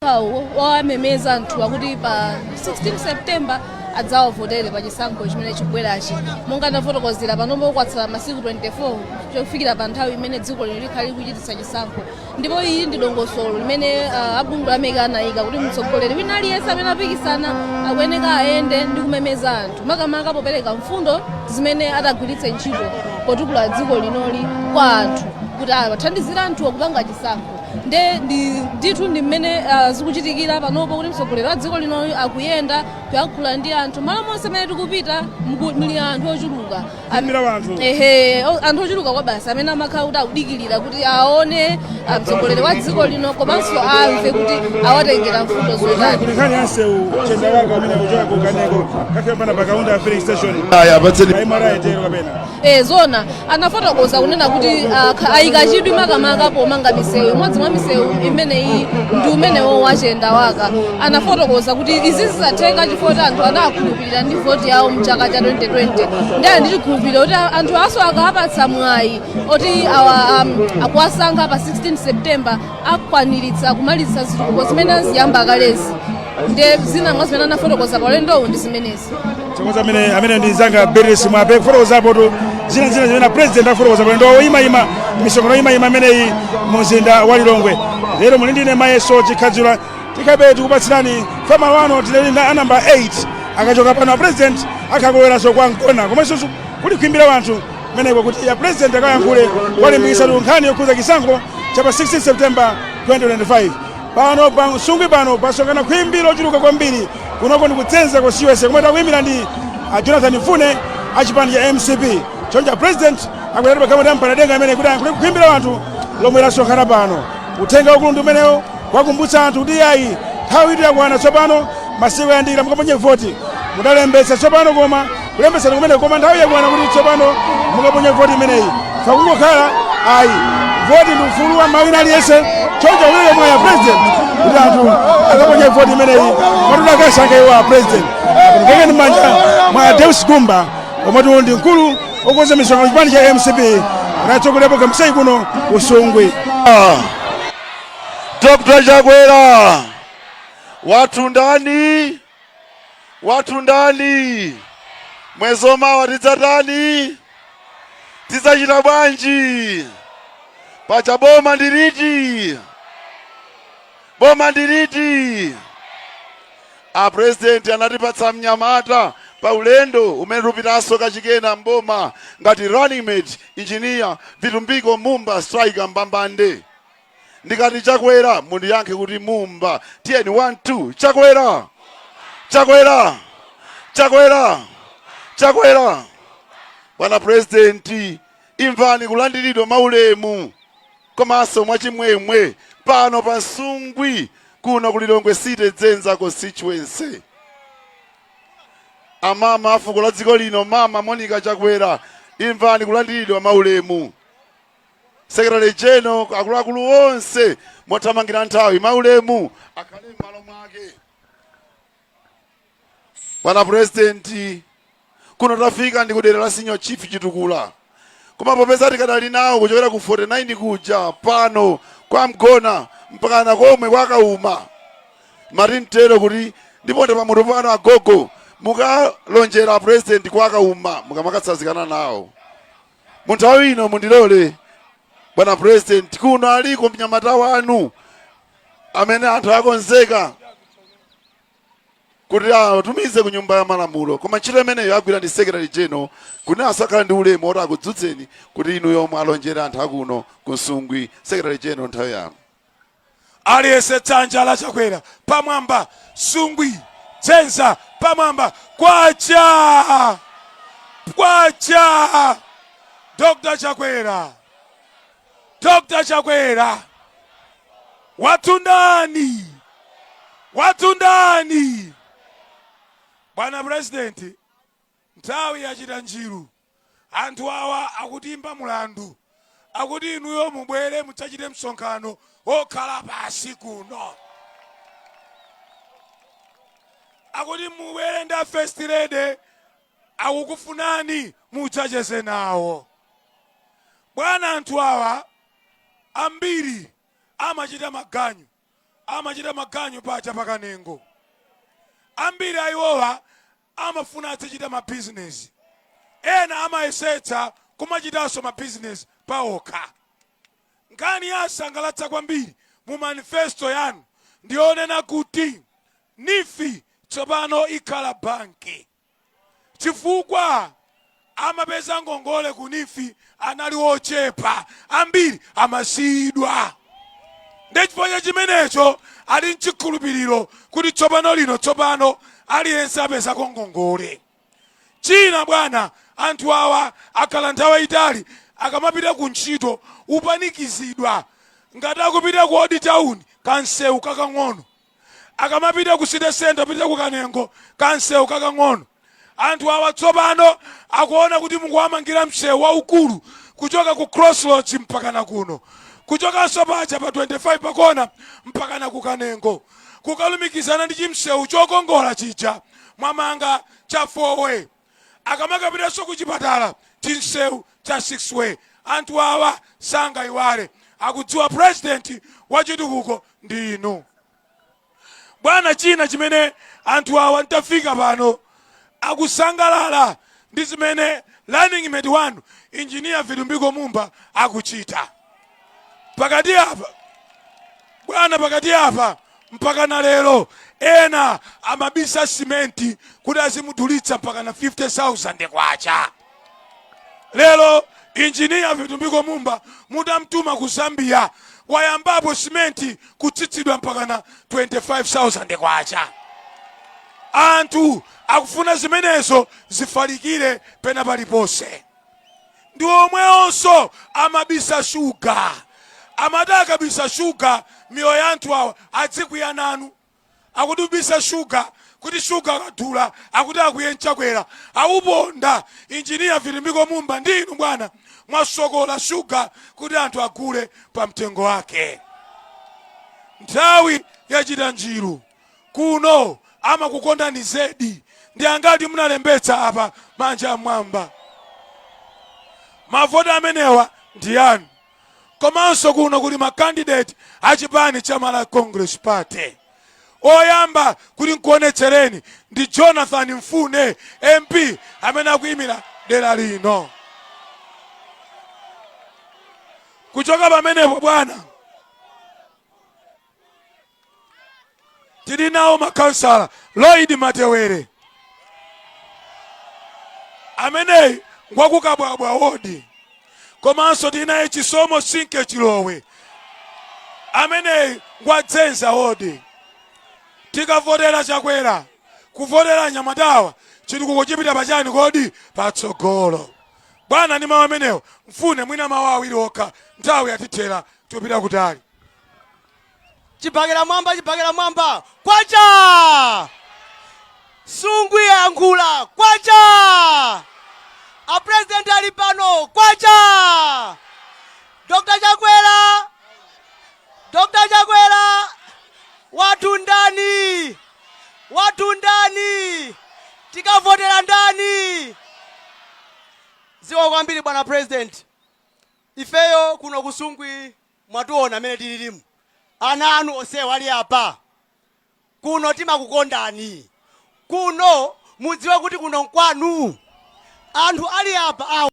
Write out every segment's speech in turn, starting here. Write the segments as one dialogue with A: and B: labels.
A: Wawamemeza anthuwa kuti pa 16 September adzawavotere pa chisankho chimene chikubwerachi. Monga ndafotokozera, panopo kwatsala masiku 24 chofikira pa nthawi imene dziko lino likhale likuchititsa chisankho, ndipo ili ndi dongosolo limene abungwe la MEC anayika kuti mtsogoleri wina aliyense amene apikisana akuyeneka ayende ndi kumemeza anthu, makamaka popereka mfundo zimene atagwiritse ntchito potukula dziko linoli kwa anthu, kuti athandizire anthuwo kupanga chisankho. Nde ndithu ndi mmene zikuchitikira panopo, kuti mtsogoleri wa dziko lino akuyenda kuyankhula ndi anthu. Malo monse amene tikupita muli anthu ochuluka.
B: Kuyimbira wanthu.
A: Ehe, anthu ochuluka kwa basi amene amakhala kuti akudikirira kuti aone mtsogoleri wa dziko lino komanso amve kuti awatengera mfundo zotani.
B: Kuli nkhani ya nsewu Chendawaka amene kuchoka ku Kaneko kafika pana pa Kaunda filling station.
C: Aya, apatseni.
B: Aimara etero kapena.
A: Zona anafotokoza kunena kuti ayika chidwi makamaka pomanga misewu. Imodzi mwa misewu imeneyi ndi umenewo wa Chendawaka. Anafotokoza kuti izi zizatheka chifukwa kuti anthu anakhulupirira ndi voti yawo mchaka cha 2020, ndi ali ndi chikhulupiriro kuti anthu aso akawapatsa mwayi oti awa akuwasankha pa 16 September, akwaniritsa kumalizitsa zitukuko zimene aziyamba kalezi. Nde zina mwa zimene anafotokoza pa ulendowu ndi zimenezi.
B: Chikoza amene ndi zanga Beatrice Mwape kufotokozapo tu zina zimene president afotokoza paulendo woyimayima, misonkhano yoyimayima imeneyi mu mzinda wa Lilongwe lero. Muli ndine Mayeso Chikhadzula. Tikhabe tikupatsirani famalo ano, tinali na anamba 8. Akachoka pano a president akhakuloweranso kwa Mkona, komanso kuli kuimbira wanthu kumeneko kuti ya president akayankhule kwalimbikitsa nkhani yokhudza chisankho cha pa 16 September 2025. Pano pa Nsungwi pano pasonkhana khwimbi lochuluka kwambiri. Kunoko ndi kutsenza constituency, komwe takuyimbira ndi a Jonathan Mfune achipani cha MCP. Choncho president akuyati pagamoti ampanadenga amene kuti ayankhule kukhimbira anthu lomwe lasonkhana pano. Uthenga wakulu ndi umenewo, kuwakumbutsa anthu kuti ayi, nthawi itu yakwana tsopano, masiku ayandikira, mukaponye voti. Mudalembetsa tsopano, koma kulembetsani kumene, koma nthawi yakwana kuti tsopano mukaponye voti imeneyi. Fakungokhala ayi, voti ndi ufulu wa mawina aliyense. Choncho ulile mwaya president kuti anthu akaponye voti imeneyi, matuti akasankha iwo a president. Aperekeni m'manja mwa Deus Gumba, omwe ndi mkulu okonza misonkhano chipani cha MCP, anatsogolera kampeni kuno ku Nsungwi.
C: Dr. Chakwera wathu ndani? Wathu ndani? Mwezi omawa tidzatani? Tidzachita bwanji? Pacha boma ndiliti? Boma ndiliti? A president anatipatsa mnyamata pa ulendo umene tupitanso kachikena mboma ngati running mate, Engineer Vitumbiko Mumba, striker mbambande. Ndikati Chakwera, mundiyankhe kuti Mumba. Tiyeni, 1 2, Chakwera, Chakwera, Chakwera, Chakwera! Bwana president, imvani kulandiridwa maulemu komanso mwachimwemwe pano pa Nsungwi kuno ku Lilongwe City, Dzenza constituency. Amama a fuko la dziko lino, Mama Monica Chakwera, imvani kulandiridwa maulemu. Secretary General, akuluakulu onse, mothamangira nthawi, maulemu akhale m'malo mwake. Bwana president, kuno tafika ndi kudera la Senior Chief Chitukula, koma popeza tikadali nawo kuchokera ku 49 kuja pano kwa Mgona mpakana komwe kwakauma mati mtero kuti ndiponde pamutu pano, agogo, mukalonjera president kwakauma mukamakatsanzikana nawo. Mu nthawi ino mundilole, bwana president, kuno aliko mnyamata wanu amene anthu akonzeka kuti atumize ku Nyumba ya Malamulo, koma ntchito imeneyo agwira ndi Secretary General, kuti asakhala ndi ulemu oti akudzutseni kuti inu yomwe alonjere anthu akuno ku Nsungwi. Secretary General, nthawi yanu.
D: Aliyense dzanja la Chakwera pamwamba. Nsungwi, Dzenza, pamwamba! Kwacha kwacha! Dr Chakwera, Dr Chakwera wathu ndani? Wathu ndani? Bwana president, nthawi yachita njiru. Anthu awa akutimba mulandu, akuti inuyo mubwere mudzachite msonkhano wokhala pasi kuno, akuti mubwere ndi a First Lady, akukufunani mudzacheze nawo. Bwana, anthu awa ambiri amachita maganyu. Amachita maganyu paja pa Kanengo. Ambiri a iwowa amafuna azichita mabizinesi. Ena amayesetsa kumachitanso mabizinesi paokha. Nkhani yasangalatsa kwambiri mu manifesto yanu ndi yonena kuti NEEF tsopano ikhala banki chifukwa amapeza ngongole ku NEEF anali ochepa, ambiri amasiyidwa. Ndiye chifukwa cha chimenecho ali nchikhulupiriro kuti tsopano lino tsopano aliyense apezako ngongole. China bwana, anthu awa akhala nthawi yayitali akamapita ku ntchito upanikizidwa ngati akupita ku Old Town kansewu kakang'ono, akamapita ku city center kupita ku Kanengo kansewu kakang'ono. Anthu awa tsopano akuona kuti mukuwamangira msewu waukulu kuchoka ku Crossroads mpakana kuno, kuchokanso paja pa 25 pakona mpakana ku Kanengo, kukalumikizana ndi chimsewu chokongola chija mwamanga cha 4 way. Akamakapitanso ku chipatala chimsewu cha 6 way. Anthu awa sangayiwale, akudziwa president wa chitukuko ndi inu bwana. China chimene anthu awa ntafika pano akusangalala ndi zimene running mate wanu Engineer Vitumbiko Mumba akuchita pakati apa bwana, pakati apa mpaka na lero ena amabisa simenti kuti azimudulitsa mpaka na 50,000 kwacha. Lero Engineer Vitumbiko Mumba mutamtuma ku Zambia wayambapo simenti kutsitsidwa mpaka na 25,000 kwacha. Anthu akufuna zimenezo zifalikire pena paliponse. Ndi omwewonso amabisa shuga, amati akabisa shuga miyoyo ya anthu awa adzikwiya nanu. Akuti ubisa shuga kuti shuga akadula akuti akwiye nchakwera auponda. Engineer Vitumbiko Mumba ndi inu bwana mwasokola shuga kuti anthu agule pa mtengo wake. Nthawi yachita njiru kuno amakukondani zedi. Ndi angati munalembetsa apa manja mmwamba? Mavoti amenewa ndi anu. Komanso kuno kuli makandidate a chipani cha Malawi Congress Party. Oyamba kuti nkuonetsereni ndi Jonathan Mfune MP amene akuyimira dera lino. Kuchoka pamenepo bwana, tili nawo makansala Lloyd Matewere ameneyi ngwakukabwabwa wodi, komanso tili naye Chisomo Sinke Chilowe ameneyi ngwadzenza wodi. Tikavotera Chakwera, kuvotera anyamatawa, chitukuko chipita pachani kodi? Patsogolo bwana. Ndi mawu amenewo Mfune, mwina mawu awiri okha, nthawi yatithera, tupita kutali.
E: Chibakera mwamba, chibakera mwamba, kwacha! Sungwi yankhula, kwacha! A president ali pano, kwacha! Dr. Chakwera, Dr. Chakwera, wathu ndani? Wathu ndani? Tikavotera ndani? Zikomo kwambiri bwana president. Ifeyo kuno ku Sungwi mwationa mmene tililimu, ana anu onsewa ali apa. Kuno timakukondani. Kuno mudziwe kuti kuno nkwanu. Anthu ali apa awa,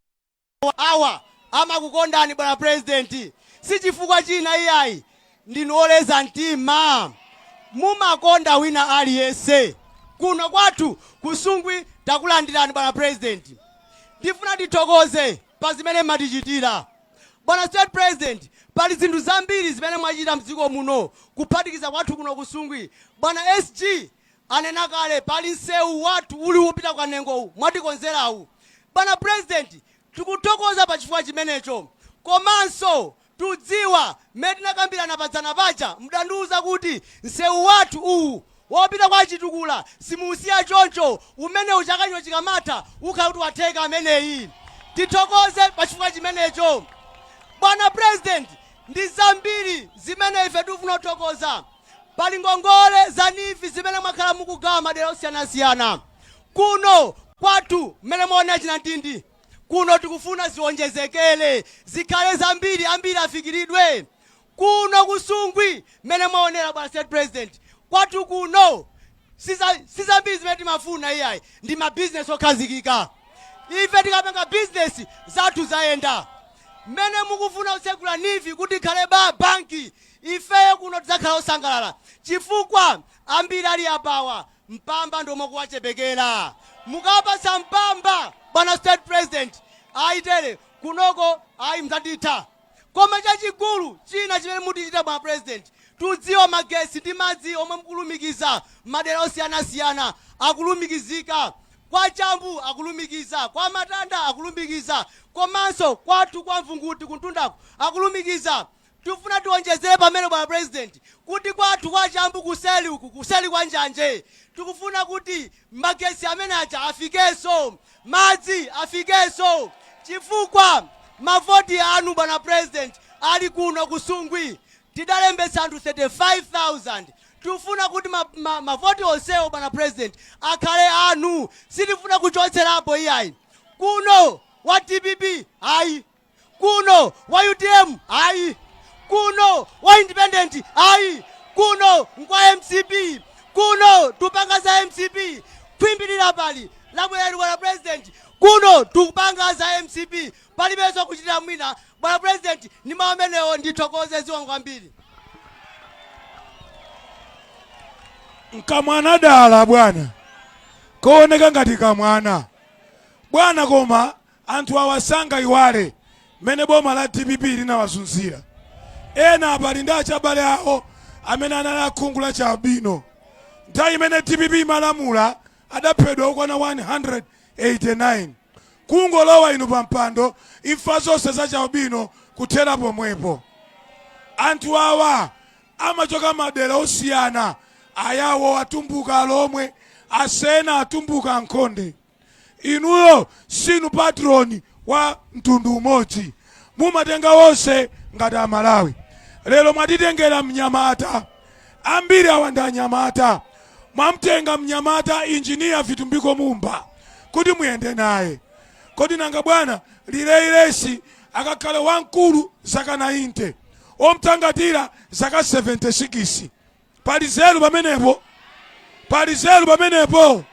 E: awa amakukondani bwana president. Si chifukwa china iyayi, ndinu oleza mtima. Mumakonda wina aliyense. Kuno kwathu ku Sungwi takulandirani bwana president. Ndifuna tithokoze pa zimene mmatichitira. Bwana State President, pali zinthu zambiri zimene mwachita mdziko muno kuphatikiza kwathu kuno ku Sungwi. Bwana SG anena kale pali msewu wathu uli wopita ku Kanengowu mwatikonzerawu. Bwana President, tikuthokoza pa chifukwa chimenecho. Komanso tudziwa mmene tinakambirana padzana paja mudandiuza kuti msewu wathu uwu wopita kwa Chitukula simuusiya choncho, umenewu chaka chino chikamatha ukhala kuti watheka ameneyi. Tithokoze pa chifukwa chimenecho. Bwana President, ndi zambiri zimene ife tikufuna kuthokoza. Pali ngongole za NEEF zimene mwakhala mukugawa madera osiyanasiyana. Kuno kwathu mmene mwaonera chinantindi kuno tikufuna zionjezekere, zikhale zambiri, ambiri afikiridwe. Kuno ku Nsungwi mmene mwaonera bwana State President, kwathu kuno sizambiri zimene timafuna iyayi, ndi mabizinesi okhazikika. Ife tikapanga bizinesi zathu zayenda. Mmene mukufuna kutsegula NEEF kuti ikhale ba banki, ifeyo kuno tidzakhala osangalala chifukwa ambiri ali apawa mpamba ndi omwe ukuwachepekera. Mukawapatsa mpamba bwana State President, ayi tere kunoko ayi mdzatitha. Koma chachikulu china chimene mutichita bwana President, tudziwa magesi ndi madzi omwe mukulumikiza madera osiyanasiyana akulumikizika. Kwa Chambu akulumikiza, kwa Matanda akulumikiza, komanso kwathu kwa Mvunguti kumtundaku akulumikiza. Tifuna tionjezere pamene bwana President kuti kwathu kwa Chambu kuseli uku, kuseli kwa njanje, tikufuna kuti magesi amene aja afikenso, madzi afikenso, chifukwa mavoti anu bwana President ali kuno ku Nsungwi. Tidalembetsa anthu 35,000. Tikufuna kuti mavoti onsewo bwana President akhale anu, sitifuna kuchotserapo iyayi. Kuno wa DPP ayi, kuno wa UTM ayi, kuno wa independent ayi, kuno nkwa MCP, kuno tupanga za MCP. Khwimbirira pali labwerani bwana President, kuno tukupanga za MCP, palibenso kuchitira mwina bwana President. Ndi mawu amenewo ndithokoze, zikomo kwambiri.
D: Nkamwana dala bwana, kooneka ngati kamwana bwana, koma anthu awa sangaiwale mmene boma la DPP linawazunzira. Ena apa ali ndi achabale awo amene anali akhungu la chialubino. Nthawi imene DPP imalamula adaphedwa okwana 189. Kungolowa inu pa mpando, imfa zonse za chialubino kuthera pomwepo. Anthu awa amachoka madera osiyana, Ayawo, Atumbuka, Alomwe, Asena, Atumbuka, Ankhonde. Inuyo sinu patron wa mtundu umodzi, mumatenga wonse ngati Amalawi. Lero mwatitengera mnyamata, ambiri awa ndi anyamata, mwamtenga mnyamata Engineer Vitumbiko Mumba kuti muyende naye. Kodi nanga bwana, relay race akakhale wamkulu zaka 90, omthangatira zaka 76, pali zeru pamenepo? Pali zeru pamenepo?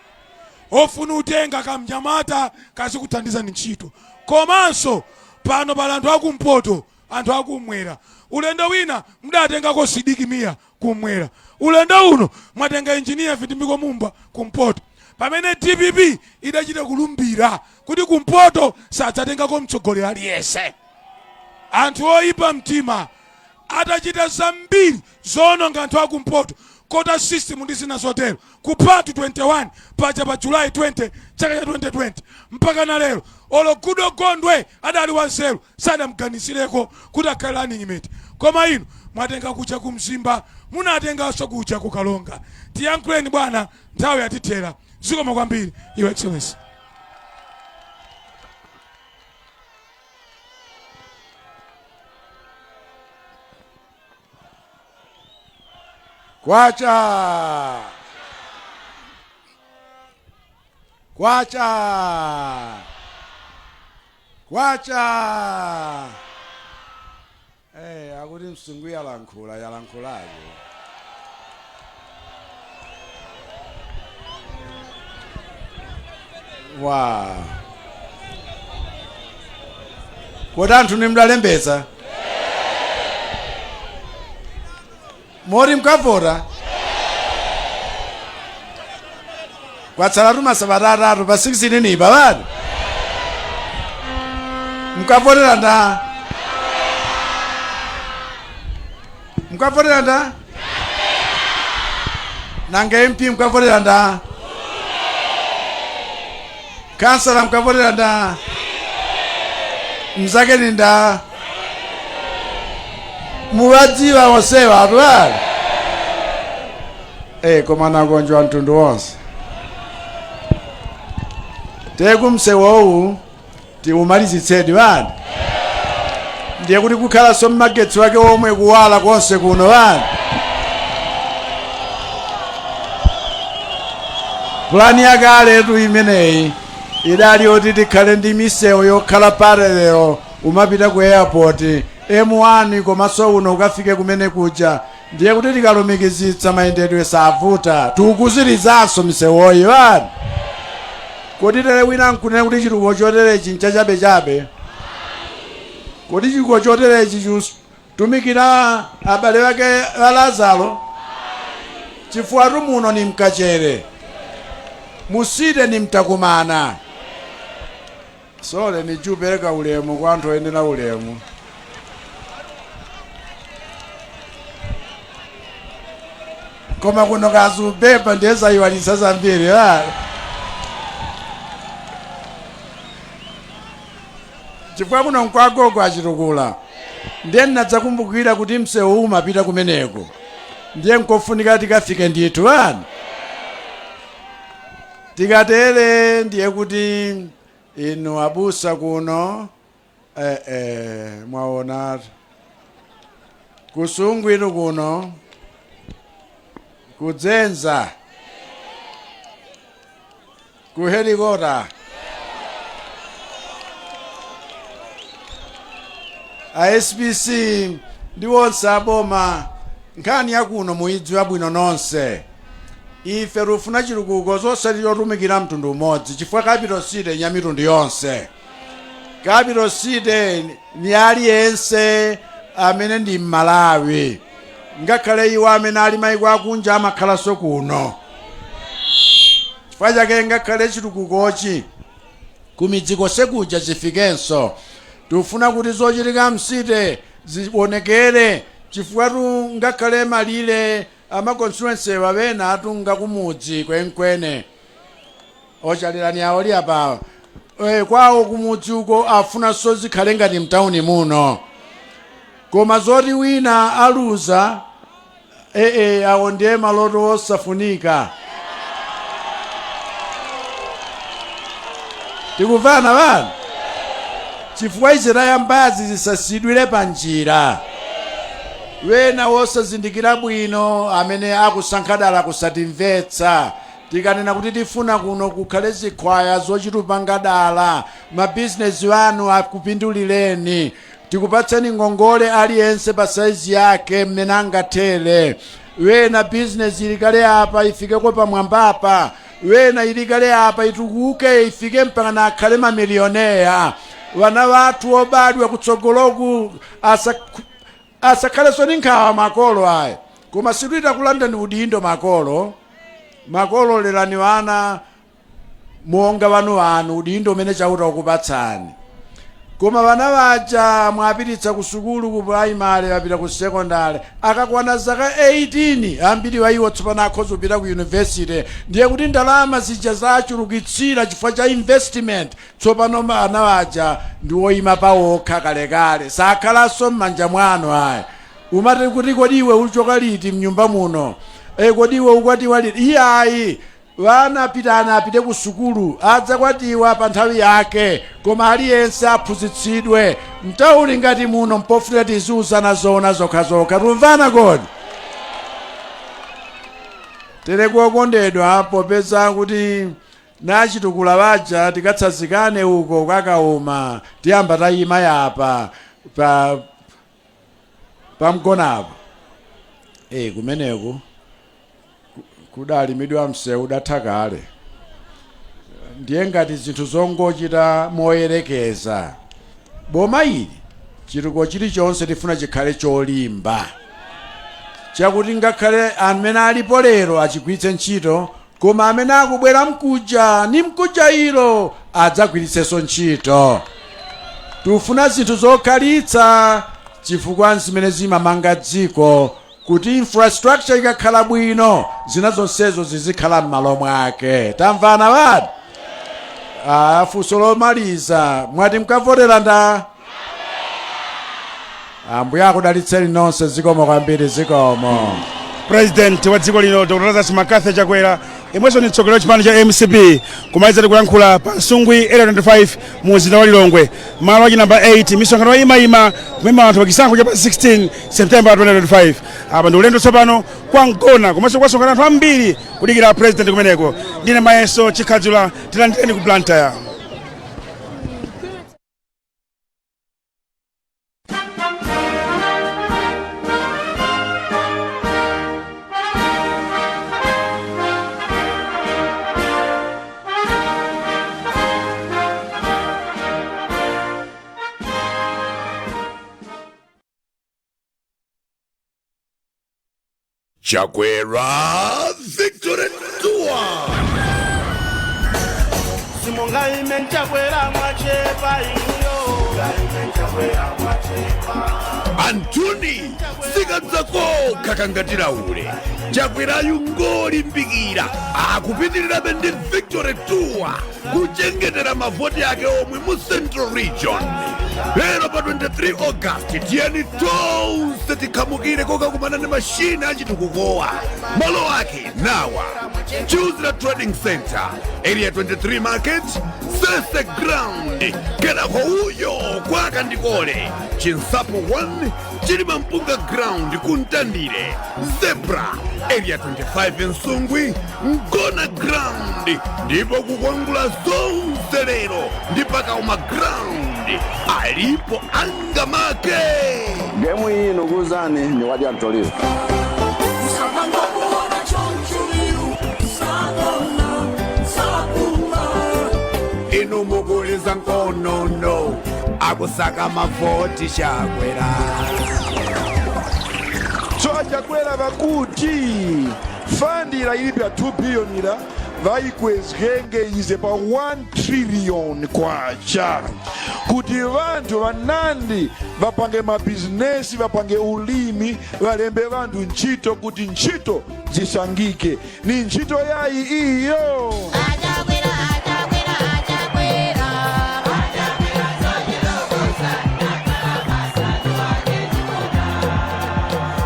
D: Ofuna utenga kamnyamata kazikuthandizani ntchito. Komanso pano pali anthu akumpoto, anthu akumwera. Ulendo wina mudatengako Sidik Mia kumwera, ulendo uno mwatenga Engineer Vitumbiko Mumba kumpoto, pamene DPP idachita kulumbira kuti kumpoto sadzatengako mtsogoleri aliyense. Anthu oyipa mtima atachita zambiri zoononga anthu akumpoto, quota system ndi zina zotero, kupha anthu 21 paja pa July 20 chaka cha 2020, mpaka na lero olo Goodall Gondwe adali wanzeru sadamganizireko kuti akhale running mate. Koma inu mwatenga kuja ku Mzimba, munatenganso kuja ku Karonga. Tiyankhuleni bwana, nthawi yatithera. Zikomo kwambiri, Your Excellency.
F: Kwacha! Kwacha! Kwacha! Eh, akuti Nsungwi yalankhula, yalankhulaje. Wa. Kodi anthu nimudalembetsa? Moti mkavota? Kwatsalatu masabata 3 pa 16 nipa bado. Mkavotera nda? Mkavotera nda? Nanga MP mkavotera nda? Kansala mkavotera nda? Mzake ni nda? Muwadziwa onsewa atu ali? Eh, koma nakonjwa mtundu wonse. Teku msewowu tiumalizitsedi bani, ndiye kuti kukhalanso mmagetsi wake omwe kuwala konse kuno bani. Pulani yakaletu imeneyi idali yoti tikhale ndi misewu yokhala parallel umapita ku airport. M1 komanso uno ukafike kumene kuja, ndiye kuti tikalumikizitsa mayendedwe savuta. Tikukuzirizanso misewoyi vani. Kodi tere wina nkunena kuti chitukuko choterechi nchachabechabe? Kodi chitukuko choterechi chitumikira abale wake a Lazaro? Chifukwa muno ni mkachere, musite ni mtakumana. Sole nijupereka ulemu kwa anthu oyenera ulemu. Koma kuno kazupepa ndiye zayiwalitsa zambiri. Chifukwa kuno nkwagogo achitukula, ndiye ndinadzakumbukira kuti msewu umapita kumeneko, ndiye nkofunika tikafike ndithu vani. Tikatere ndiye kuti inu abusa kuno mwaona kusungwiru kuno kudzenza kuhelikota a SPC ndi onse aboma, nkhani yakuno muyidziwa bwino nonse. Ife tufuna chitukuko zosati chotumikira mtundu umodzi, chifukwa capital city nya mitundu yonse. Capital city ni aliyense amene ndi Mmalawi, ngakhale iwo amene ali maiko akunja amakhalanso kuno. Chifukwa chake ngakhale chitukukochi kumidzi konse kuja chifikenso, tufuna kuti zochitika msite zionekere, chifukwa tu ngakhale malire ama constituency wawena atunga kumudzi kwenkwene ochalirani awo li apa kwawo kumudzi uko afunanso zikhale ngati mtawuni muno. Koma zoti wina aluza awo ndiye maloto osafunika. Tikuvana vana, chifukwa izi tayambazi zisasidwire pa njira. Wena wosazindikira bwino amene akusankha dala kusatimvetsa, tikanena kuti tifuna kuno kukhale zikhwaya zochitupanga dala, mabizinesi wanu akupindulireni, tikupatseni ngongole aliyense pa saizi yake mmene angathere. Wena bizinesi ilikale apa ifikeko pamwambapa, wena ilikale apa itukuke ifike mpaka na akhale mamilioneya. Wana wathu obadwa kutsogoloku asakhalenso ni nkhawa makolo aya. Koma situita kulandani udindo makolo. Makolo lerani wana monga wanu wanu, udindo umene chauta ukupatsani. Koma vana vaja mwapititsa ku sukulu ku primary, vapita ku secondary, akakwana zaka 18 ambiri wa iwo tsopano akhoza kupita ku university. Ndiye kuti ndalama zija zachulukitsira chifukwa cha investment. Tsopano ana vaja ndi woyima pawokha kalekale, sakhalanso m'manja mwanu aya. Umati kuti kodi iwe uchoka liti mnyumba muno? Kodi iwe ukwatiwa liti? Iyayi, vana pitana apite ku sukulu, adzakwatiwa pa nthawi yake, koma aliyense aphunzitsidwe. Mtauni ngati muno mpofunika tiziuzana zoona zokhazokha. Tumvana kodi? Tere kuokondedwa, popeza kuti nachitukula vaja tikatsazikane uko kwakauma, tiyamba tayima yapa pa pamgonapo. Kumeneku kudalimidwa msewu udatha kale, ndiye ngati zinthu zongochita moyerekeza. Boma ili chitukuko chilichonse tifuna chikhale cholimba, chakuti ngakhale amene alipo lero achigwiritse ntchito, koma amene akubwera mkuja ni mkuja ilo adzagwiritsenso ntchito. Tufuna zinthu zokhalitsa, chifukwa zimene zimamanga dziko, kuti infrastructure ikakhala bwino zina zonsezo zizikhala m'malo mwake. Tamvana wadi? Funso lomaliza, mwati mkavotera nda? Ambuye akudalitseni nonse, zikomo kwambiri, zikomo.
B: President wa dziko lino Dr. Lazarus McCarthy Chakwera, imwenso ni mtsogoleri wa chipani cha MCP, kumaliza tikuyankhula pa Nsungwi Area 25 mu mzinda wa Lilongwe, malo achi namba 8, misonkhano yoyimayima kumema anthu pa chisankho cha pa 16 September 2025. Apa ndi ulendo tsopano kwa Mgona, komanso kwasonkhana anthu ambiri kudikira president kumeneko. Ndine Mayeso Chikhadzula, tilandireni ku Blantyre.
G: Chakwera Victory Tour.
H: Simungaime Chakwera mwachepa iyo.
G: Antuni sikadzakokha kangatiraulo. Chakwerayu ngolimbikira, akupitirirabe ndi Victory Tour kuchengetera mavoti ake omwe mu Central Region. Lero pa 23 August, tiyeni tonse tikhamukire kokakumana ndi mashina achitukukowa. Malo ake nawa: Chuzira Trading Center, Area 23 Market, Sese Ground, kenako uyo kwakandikole Chinsapo 1, Chilima Mpunga Ground, Kuntandire, Zebra, Area 25, Nsungwi, Ngona Ground, ndipo kukwangula zonse lero ndi Pakauma Ground. Alipo angamake.
I: Gemu iyi nukuzani ni wadya mtoliro.
H: Msamangokuona chonchuliru sagona sakuma.
F: Inu mukuliza nkonono, akusaka mavoti Chakwera.
C: So aChakwera vakuti fund ila ilipo ya 2 billion ila vayikwezgenge ize pa 1 trillion kwacha kuti vanthu vanandi vapange mabizinesi, vapange ulimi, valembe vanthu ntchito kuti ntchito zisangike. Ni ntchito yayi iyo.
J: Achakwera, achakwera, achakwera.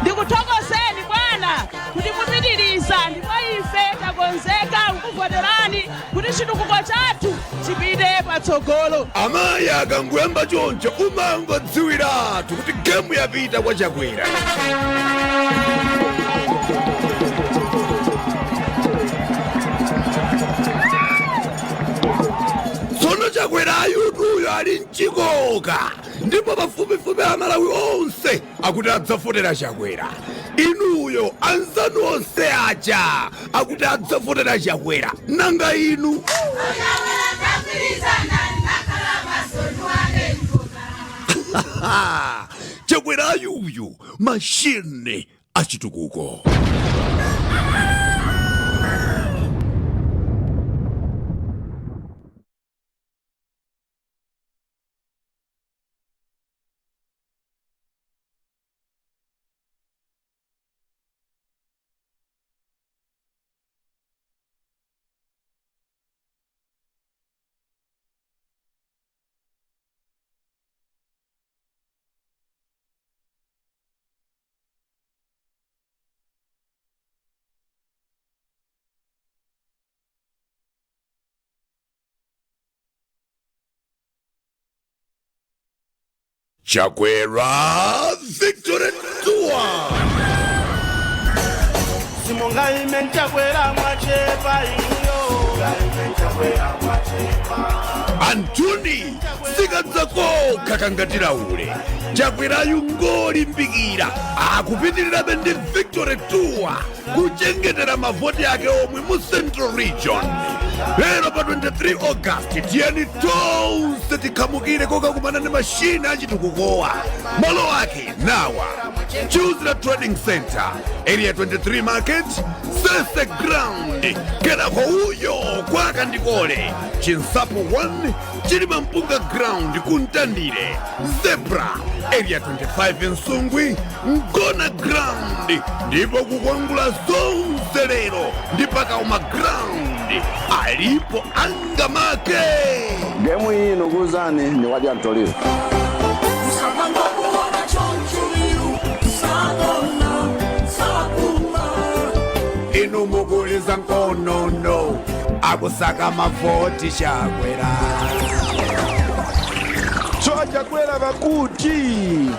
A: Ndikuthokozeni bwana kuti mupitiriza, ndipo ife takonzeka kukuvoterani kuti chitukuko chathu chipite patsogolo.
G: Amayi akangoyamba choncho umangodziwiratu kuti gemu yapita kwa Chakwera. Tsono Chakwera ayutuyo ali mchikoka, ndipo pafupifupi Amalawi onse akuti adzavotera Chakwera. Inuyo anzanu onse aja akuti adzavotera Chakwera, nanga inu?
J: Achakwera tagwirizana nakhala masonu ake.
G: Chakwera ayuyu mashine achitukuko. Chakwera Victory Tour.
H: Simungaime Chakwera mwachepa iyo.
G: Antuni sikadzakokha kangatiraulo. Chakwerayu ngolimbikira, akupitirirabe ndi Victory Tour kuchengetera mavoti ake omwe mu Central Region. Lero pa 23 August, tiyeni tonse tikhamukire kokakumana ndi mashina achitukukowa. Malo ake nawa: Chuzira Trading Center, Area 23 Market, Sese Ground, kenako uyo kwakandikole Chinsapo 1, Chilima Mpunga Ground, Kuntandire, Zebra, Area 25, Nsungwi, Ngona Ground, ndipo kukwangula zonse lero ndi Pakauma Ground. Alipo angamake.
I: Gemu iyi nukuzani ni wadya mtoliro.
H: Msamangokuona chonchuliru sagona sakuma.
F: Inu mukuliza nkonono, akusaka mavoti Chakwera.
C: So aChakwera vakuti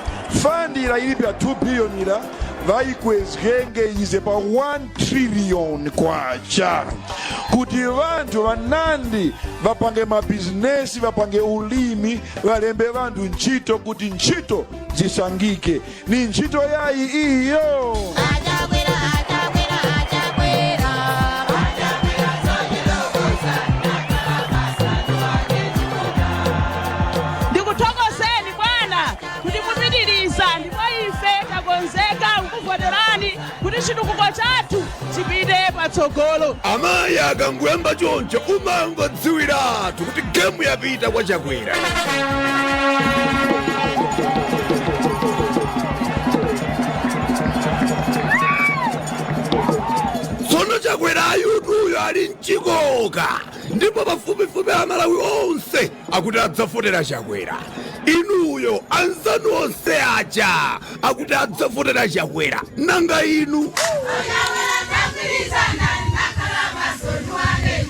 C: fund ila ilipo ya 2 billion ila vayikwezgenge ize pa 1 trillion kwacha kuti vanthu vanandi vapange mabizinesi, vapange ulimi, valembe vanthu ntchito kuti ntchito zisangike. Ni ntchito yayi iyo.
J: Achakwera, achakwera, achakwera.
A: Ndikuthokozeni bwana kuti mupitiriza, ndipo ife takonzeka kukuvoterani kuti
K: Chitukuko chathu chipite patsogolo.
G: Amayi akangoyamba choncho, umangodziwiratu kuti game yapita kwa Chakwera. Tsono Chakwerayu ali mchikoka, ndipo pafupifupi Amalawi onse akuti adzavotera Chakwera. Inuyo, anzanu onse aja akuti adzavotera Chakwera, nanga inu?
J: Chakwera tagwirizana nakhala masonu ane.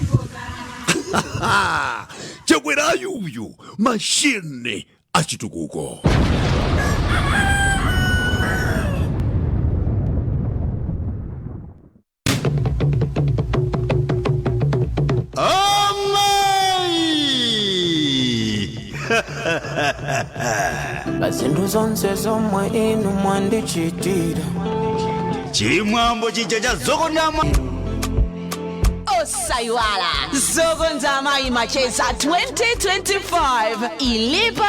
G: Chakwera yuyu, machine achitukuko.
L: Amayi.
M: Pa zinthu zonse zomwe inu mwandichitira.
L: Chimwambo chija cha Zokondama.
N: Osaiwala, Zokonza Amayi Macheza 2025 ilipo.